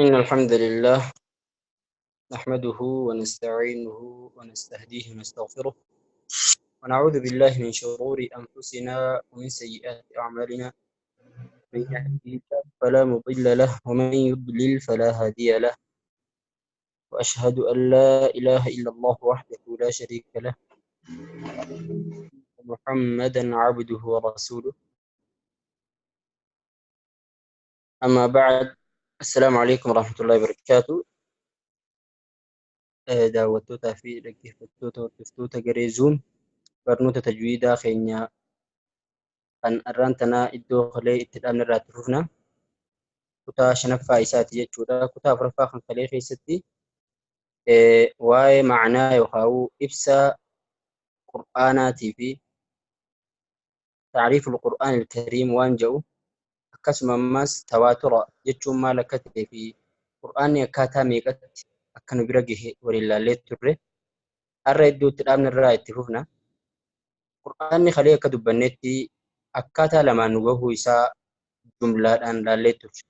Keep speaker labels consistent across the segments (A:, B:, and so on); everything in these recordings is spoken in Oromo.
A: إن الحمد لله نحمده ونستعينه ونستهديه ونستغفره، ونعوذ بالله من شرور أنفسنا ومن سيئات أعمالنا. من يهده الله فلا مضل له ومن يضلل فلا هادي له، وأشهد أن لا إله إلا الله وحده لا شريك له، محمدا عبده ورسوله. أما بعد، السلام عليكم ورحمة الله وبركاته. Daawwattootaa fi dhaggeeffattoota hordoftoota garee Zoom, barnoota tajwiidaa keenya kan arraan tanaa iddoo kalee itti dhaabne irraa itti fufna. Kutaa shanaffaa isaati jechuudha. Kutaa afuraffaa kan kalee keessatti waa'ee ma'anaa yookaan ibsa Qur'aanaatii fi ta'riiful Qur'aan al-Kariim waan jedhu, akkasuma ammas tawaatura jechuun maal akka ta'ee fi Qur'aanni akkaataa meeqatti akka nu bira gahe waliin ilaallee turre. Har'a iddoo itti dhaabne irraa itti fufna. Qur'aanni kalee akka dubbannetti akkaataa lamaan nu gahuu isaa jumlaadhaan ilaallee turre.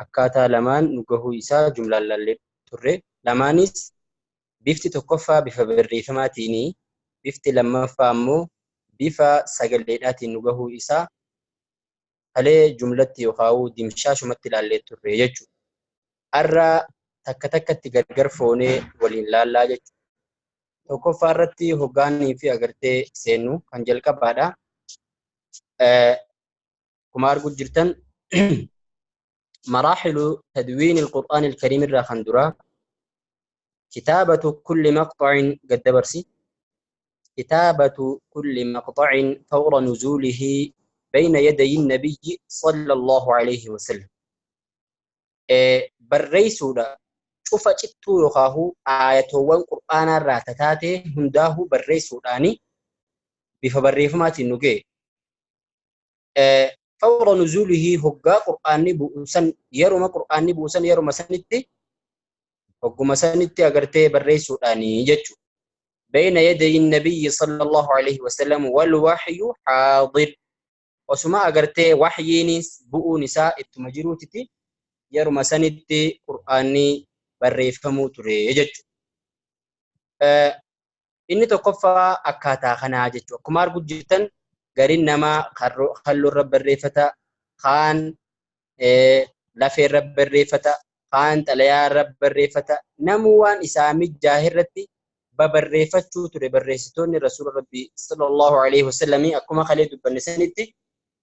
A: Akkaataa lamaan nu gahuu isaa jumlaan ilaallee turre. Lamaanis bifti tokkoffaa bifa barreeffamaatiini, bifti lammaffaa ammoo bifa sagaleedhaatiin nu gahuu isaa kalee jumlatti yookaan dimshaashumatti ilaallee turre jechuudha. Har'a takka takkatti gargar foonee waliin laallaa jechuudha. Tokkoffaa irratti hoggaanii fi agartee seennu kan jalqabaadha. Akkuma arguu jirtan, maraaxilu tadwiin al-Qur'aan al-Kariim irraa kan duraa kitaabatu kulli maqxacin gaddabarsi. Kitaabatu kulli maqxacin fawra nuzuulihi bayna yadayi nabiyyi sallallahu alayhi wasallam. Barreessuudha cufa cittuu yookaan aayatoowwan Qur'aanaa irraa tataatee hundaahuu barreessuudhaani bifa barreeffamaatiin nu ga'e. Fawra nuzuulihi, hoggaa Qur'aanni bu'uusan, yeruma Qur'aanni bu'uusan, yeruma sanitti, hogguma sanitti agartee barreessuudhaani jechuudha. Bayna yadayi nabiyyi sallallahu alayhi wasallam wal wahyu haadir. Osuma agartee wahyiinis bu'uun isaa ittuma jiruutiti yeruma sanitti Qur'aanni barreeffamuu ture jechuudha. Inni tokkoffaa akkaataa kanaa jechuudha. Akkuma arguu jirtan, gariin namaa halluu irra barreeffata, kaan lafee irra barreeffata, kaan xalayaa irra barreeffata. Namuu waan isaa mijaa'e irratti babarreeffachuu ture barreessitoonni Rasuula Rabbii sallallahu alaihi wasallam. Akkuma kalee dubbanne sanitti,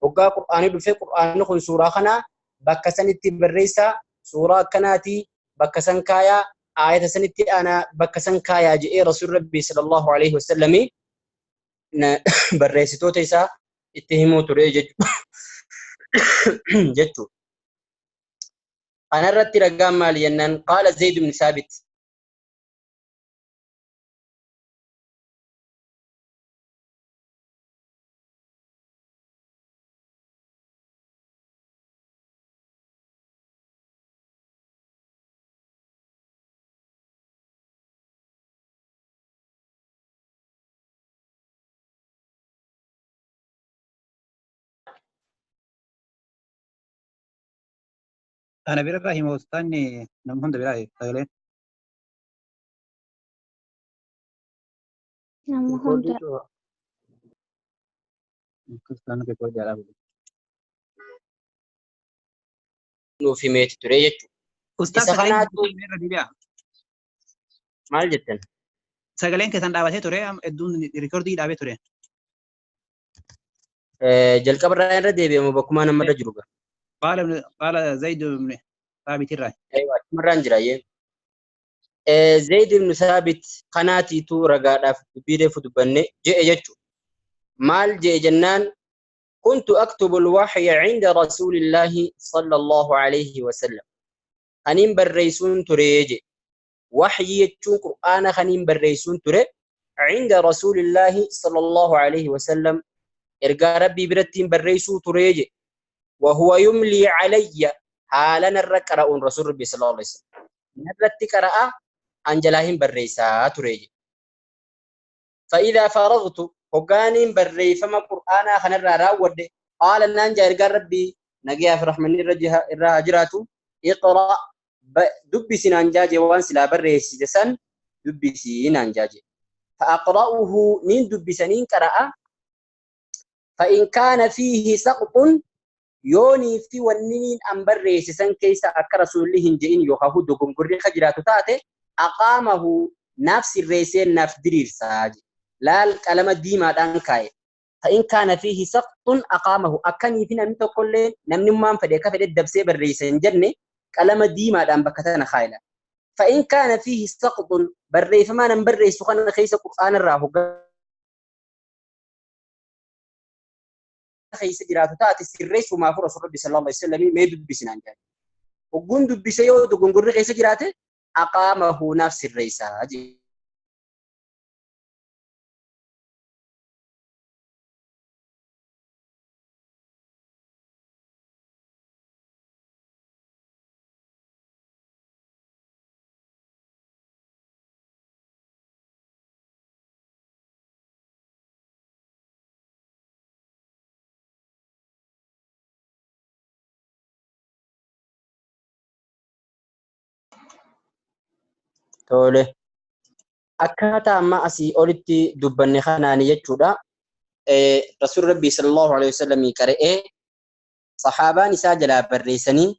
A: hoggaa Qur'aanii dhufee, Qur'aanni kun suuraa kanaa bakka sanitti barreessaa, suuraa akkanaatii bakka san kaayaa, aayata sanitti aanaa bakka san kaayaa jedhee Rasuulli Rabbii sallallahu alaihi wasallam barreessitoota isaa itti himuu ture jechuudha. Kanarratti ragaan maali jennaan, qaala Zayd ibn Saabit.
B: Ana birarraa hima, ustaanni nama hunda biraa sagaleen.
C: Nama hunda.
B: Ustaanni rekoordii haa dhaabu.
A: Nuuf himeeti ture jechuudha.
B: Ustaaz,
A: Isa
B: sagaleen
A: kanaatu
B: irra deebi'a.
A: Maal jettan?
B: Sagaleen keessan dhaabatee ture, hedduun rikoordii dhaabee ture.
A: Jalqaba irraa irra deebi'amu, bakkumaa namarra jiru gaa.
B: قال زيد بن ثابت irraa.
A: Aywa, achumarraan jira yee. Zayd ibn Saabit kanaatiitu ragaadhaaf dubbii reefu dubbanne je'e jechuudha. Maal je'e jennaan, كنت أكتب الوحي عند رسول الله صلى الله عليه وسلم. Kaniin barreessuun ture je. Waxyi jechuun Qur'aana. Kaniin barreessuun ture عند رسول الله صلى الله عليه وسلم, ergaa Rabbii birattiin barreessuu ture je. وهو يملي علي, haala narra qara'uun Rasuul Rabbii صلى الله عليه وسلم. Narratti qara'a, an jalaa hin barreessaa ture je. فإذا فرغت, hoggaaniin barreeffama Qur'aanaa kanarraa raawwadhe, قال naan jaa ergaan Rabbii nagayaa fi rahmanni irra haa jiraatu. Iqra dubbisi naan jaaje waan silaa barreessite san dubbisi naan jaaje. Fa'aqra'uhu niin dubbisaniin qara'a. فإن كان فيه سقط يوني في ونين أن بريسسن كيس أكا رسول هنجئين يوخاهو دوغنغري خجراتو تاتي أقامه نفس الرئيسين نف درير ساج لا الكلمة ديما دانكاي. فإن كان فيه سقط أقامه أكني في نمت كل نمن ما فدي كفدي دبسي بريسن جنة كلمة ديما دان بكتنا خايلة. فإن كان فيه سقط بري فما نمبري سخن خيس قرآن الراهو خيس جراتو تاتي سريس وما فرص ربي صلى الله عليه وسلم ما يدبسنا جاي وقن دبسي يو دغنغري خيس جراته أقامه نفس الرئيس. Tole. Akkaataa amma asii olitti dubbanne kanaani jechuudha. Rasuul Rabbii sallallahu alaihi wasallam qara'ee sahaabaan isaa jalaa barreessanii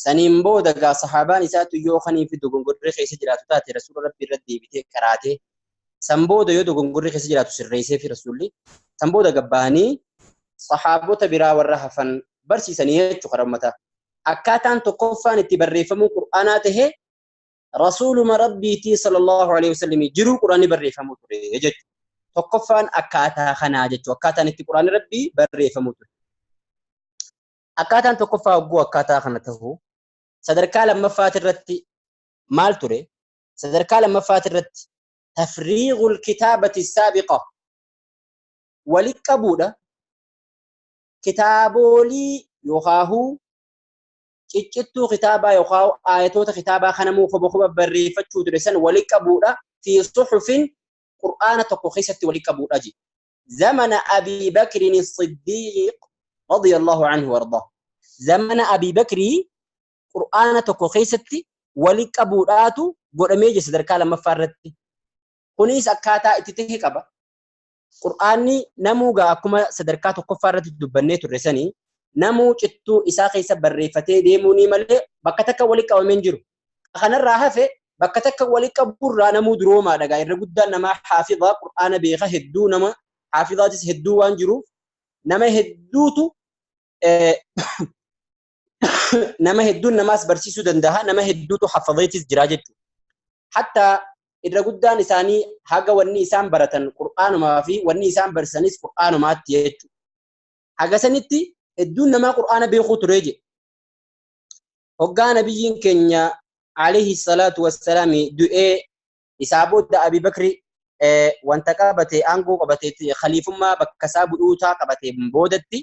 A: saniin booda gaa sahaabaan isaatu yoo kanii fi dogongorri keessa jiraatu taate Rasuul Rabbii irra deebitee qaraatee san booda yoo dogongorri keessa jiraatu sirreessee fi Rasuulli san booda gabbaanii sahaabota biraa warra hafan barsiisanii jechuu karaa uummataa. Akkaataan tokkoffaan itti barreeffamuu Qur'aanaa tahee رسول ربي صلى الله عليه وسلم جرو قرآن بريفمو تري جت تقفان أكاتا خنا جت وأكاتا نتي قرآن ربي بريفمو تري أكاتا تقفا وجو أكاتا خنته صدر كلام مفاترتي مال تري صدر كلام مفاترتي تفريغ الكتابة السابقة ولكبودة كتابولي يخاهو ciccittuu kitaabaa yookaan ayatoota kitaabaa kanamuu koba koba barreeffachuu ture san wali qabuudha fi suhufin Qur'aana tokko keessatti wali qabuudha je. Zamana Abii Bakrin Siddiiq radiyallahu anhu wardaa. Zamana Abii Bakrii Qur'aana tokko keessatti wali qabuudhaatu godhamee jira sadarkaa lammaffaa irratti. Kunis akkaataa itti ta'e qaba. Qur'aanni namuu gaa akkuma sadarkaa tokkoffaa irratti dubbannee turre sanii namuu cittuu isaa keessa barreeffatee deemuu ni malee bakka takka wali qabamee hin jiru. Kanarraa hafe bakka takka wali qabuurraa namuu duroomaadha gaa irra guddaan namaa haafidhaa Qur'aana beeka hedduu nama haafidhaatis hedduu waan jiruuf nama hedduutu nama hedduun namaas barsiisuu danda'a nama hedduutu hafazeetis jira jechuudha. Hatta irra guddaan isaanii haga wanni isaan baratan Qur'aanumaa fi wanni isaan barsiisanis Qur'aanumaatti jechuudha. Haga sanitti hedduun namaa Qur'aana beekuu ture jedhe. Hoggaa nabiyyiin keenya alayhi salaatu wassalaam du'ee isaa booda Abii Bakri wanta qabate aangoo qabate khaliifummaa bakka isaa bu'uutaa qabate boodatti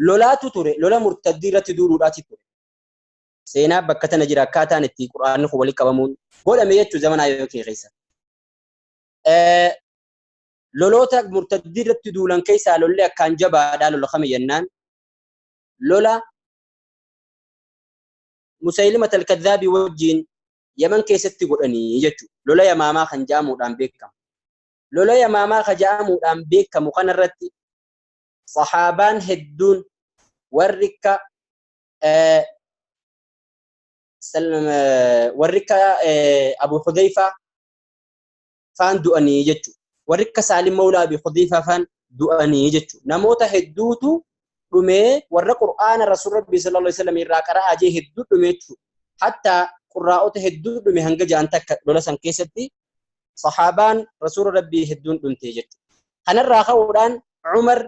A: lolaatu ture lola murtaddii irratti duuluudhaati ture. Seenaa bakka tana jira akkaataan itti Qur'aanni kun walitti qabamuun godhame jechuu zamana Abii Bakrii keessa. Loloota murtaddii irratti duulan keessaa lolli akkaan jabaadhaa lola kami jennaan lola Musaylimat al-Kadhaabii wajjin Yaman keessatti godhanii jechuudha. Lola Yamaamaa kan jedhamuudhaan beekamu. Lola Yamaamaa kan jedhamuudhaan beekamu kanarratti sahaabaan hedduun warri akka Abu Hudhayfaa faan du'anii jechuudha. Warri akka Saalim Mawlaa Abi Hudhayfaa faan du'anii jechuudha. Namoota hedduutu dhumee warra Qur'aana Rasuul Rabbii sallallahu alaihi wasallam irraa qara'aa jee hedduu dhume jechuudha. Hatta qurraa'ota hedduu dhume hanga ja'an takka lola san keessatti sahaabaan Rasuul Rabbii hedduun dhumte jechuudha. Kanarraa ka'uudhaan Umar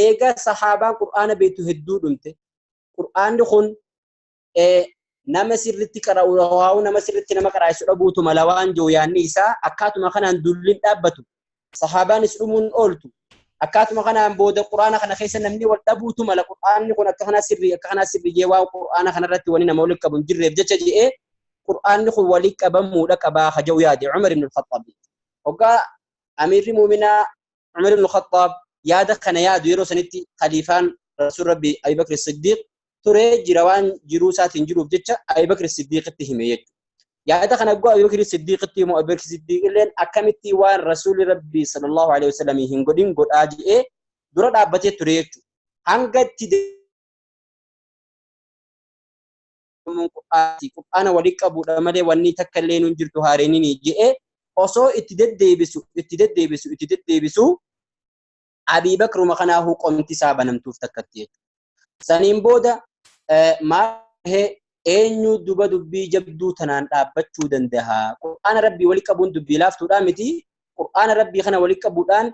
A: eega sahaabaan Qur'aana beektu hedduu dhumte. Qur'aanni kun nama sirriitti qara'u waa'u nama sirriitti nama qaraa'isu dhabuutu mala waan jiru yaanni isaa akkaatuma kanaan dulliin dhaabbatu. Sahaabaanis dhumuun ooltu. Akkaatuma kanaan booda Qur'aana kana keessa namni wal dhabuutu mala Qur'aanni kun akka kanaa sirrii akka kanaa sirrii jee waan Qur'aana kanarratti wani nama walitti qabu hin jirreef jecha je'ee Qur'aanni kun walitti qabamuudha qabaa haja'u yaade Umar ibn al-Khattaab. Hoggaa Amiirri Muuminaa Umar ibn al-Khattaab yaada kana yaadu yeroo sanitti khaliifaan Rasuul Rabbii Abii Bakr Siddiiq Turee jira waan jiruu isaatiin jiruuf jecha Abii Bakr Siddiiqitti hime jechuudha. Yaada kana goo Abii Bakr Siddiiqitti himu, Abii Bakr Siddiiq illeen akkamitti waan Rasuulli Rabbii sallallahu alaihi wasallam hin godhin godhaa jedhee dura dhaabbatee ture jechuudha. Hanga itti Qur'aana walii qabuudha malee wanni takka illee nun jirtu haareenini jedhee osoo itti deddeebisu itti deddeebisu itti deddeebisu Abii Bakruma kanaafuu qomti isaa banamtuuf takkatti jechuudha. Saniin booda maal eenyu duba dubbii jabduu tanaan dhaabbachuu danda'a? Qur'aana Rabbii walii qabuun dubbii laaftuudhaa miti. Qur'aana Rabbii kana walii qabuudhaan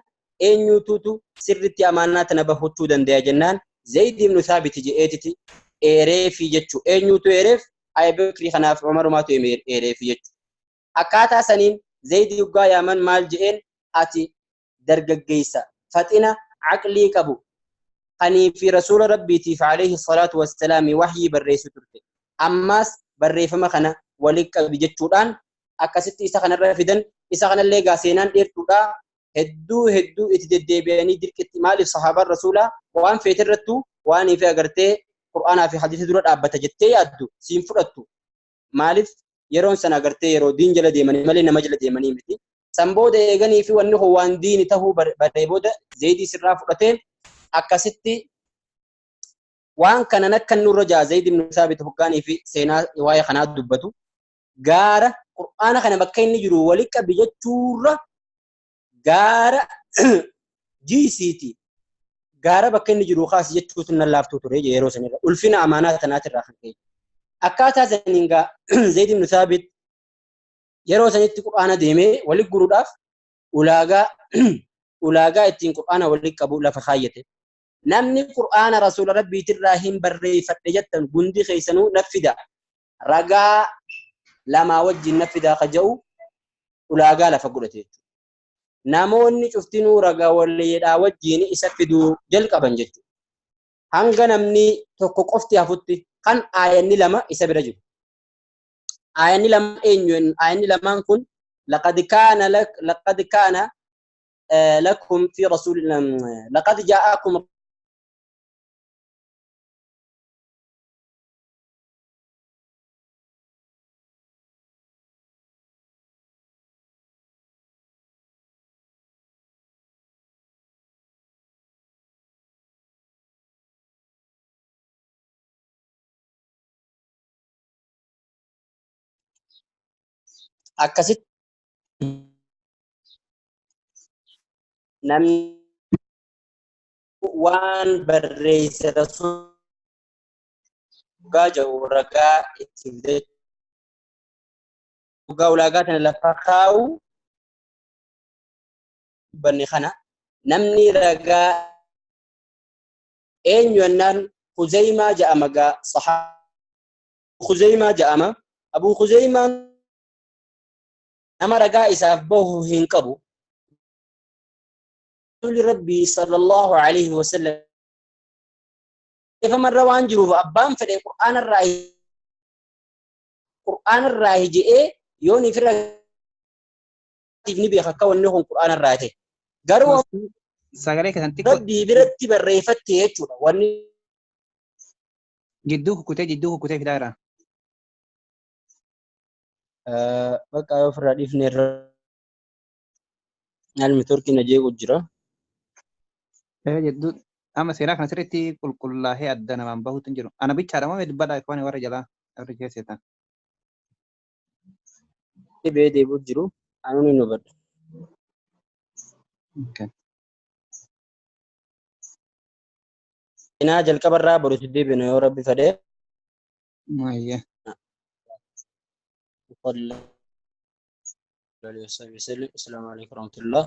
A: eenyutuutu sirriitti amaanaa tana bahachuu danda'a jennaan Zayd ibn Thaabit jedheetiti eereefi jechuu. Eenyutu eereef? Abii Bakrii kanaaf Umarumaatu eereefi jechuu. Akkaataa saniin Zayd yuggaa yaaman maal jedheen ati dargaggeessa faxina aqlii qabu kanii fi Rasuula Rabbiitiif alayhi salaatu wassalaami wahyii barreessu turte. Ammaas barreeffama kana walii qabi jechuudhaan akkasitti isa kanarra fidan. Isa kanallee gaa seenaan dheertuudha. Hedduu hedduu itti deddeebi'anii dirqitti maaliif sahaabaan Rasuulaa waan feetirrattu waan ife agartee Qur'aanaa fi hadiisa dura dhaabbata jettee yaaddu siin fudhattu. Maaliif yeroon sana agartee yeroo diin jala deemanii malee nama jala deemanii miti. San booda eeganii fi wanni kun waan diini tahuu baree booda Zaydii sirraa fudhatee akkasitti waan kana akka nurra jaa Zayd ibn Thaabit hoggaanii fi seenaa waa'ee kanaa dubbatu gaara Qur'aana kana bakka inni jiru walii qabi jechuurra gaara jiisiiti gaara bakka inni jiru kaasi jechuutu nan laaftuu ture yeroo sanirra ulfina amaanaa tanaatirraa kan ka'e. Akkaataa saniin gaa Zayd ibn Thaabit yeroo sanitti Qur'aana deemee walii guruudhaaf ulaagaa ittiin Qur'aana walii qabu lafa kaayyate. Namni Qur'aana Rasuula Rabbiitirraa hin barreeffadhe jettan gundi keessanuu na fida. Ragaa lamaa wajjin na fidaa ka jedhu ulaagaa lafa godhate jechuudha. Namoonni cuftinuu ragaa waliidhaa wajjin isa fiduu jalqaban jechuudha. Hanga namni tokko qofti hafutti kan aayanni lama isa bira jiru. Aayanni lama eenyu? Aayanni lamaan kun laqad kaana lakum fi rasuulillah laqad jaa'akum akkasitti namni waan barreesse Rasuulli jedhu ragaa itti fide dhugaa ulaagaa tana lafa kaa'u banne kana namni ragaa eenyu jennaan Khuzaymaa jedhama gaa sahaaba Khuzaymaa jedhama. Abuu Khuzaymaan nama ragaa isaaf bahu hin qabu. Rasuulli Rabbii sallallahu alaihi wasallam efamarra waan jiruuf abbaan fedhe Qur'aanarraa jedhee yoo ni fira ni beeka akka wanni kun Qur'aanarraa ta'e. Garuu
B: sagalee keessan xiqqoo
A: Rabbii biratti barreeffatte jechuudha. Wanni
B: jidduu kukkutee fidaa jira.
A: Bakka yoo ofirraa dhiifne irra almi turkii na jeequ jira.
B: Jidduu amma seenaa kana sirriitti qulqullaa'ee adda namaan bahuutu hin jiru. Ana bichaadha moo dubbadhaa waan warra jalaa warra keesseetan.
A: Dhibee deebi'u jiru anuun hin hubadhu. Seenaa jalqabarraa boruutti deebinu yoo Rabbi fedhe.
B: Maayya.
A: Sallallahu alaihi wasallam. Assalamu alaikum warahmatullah.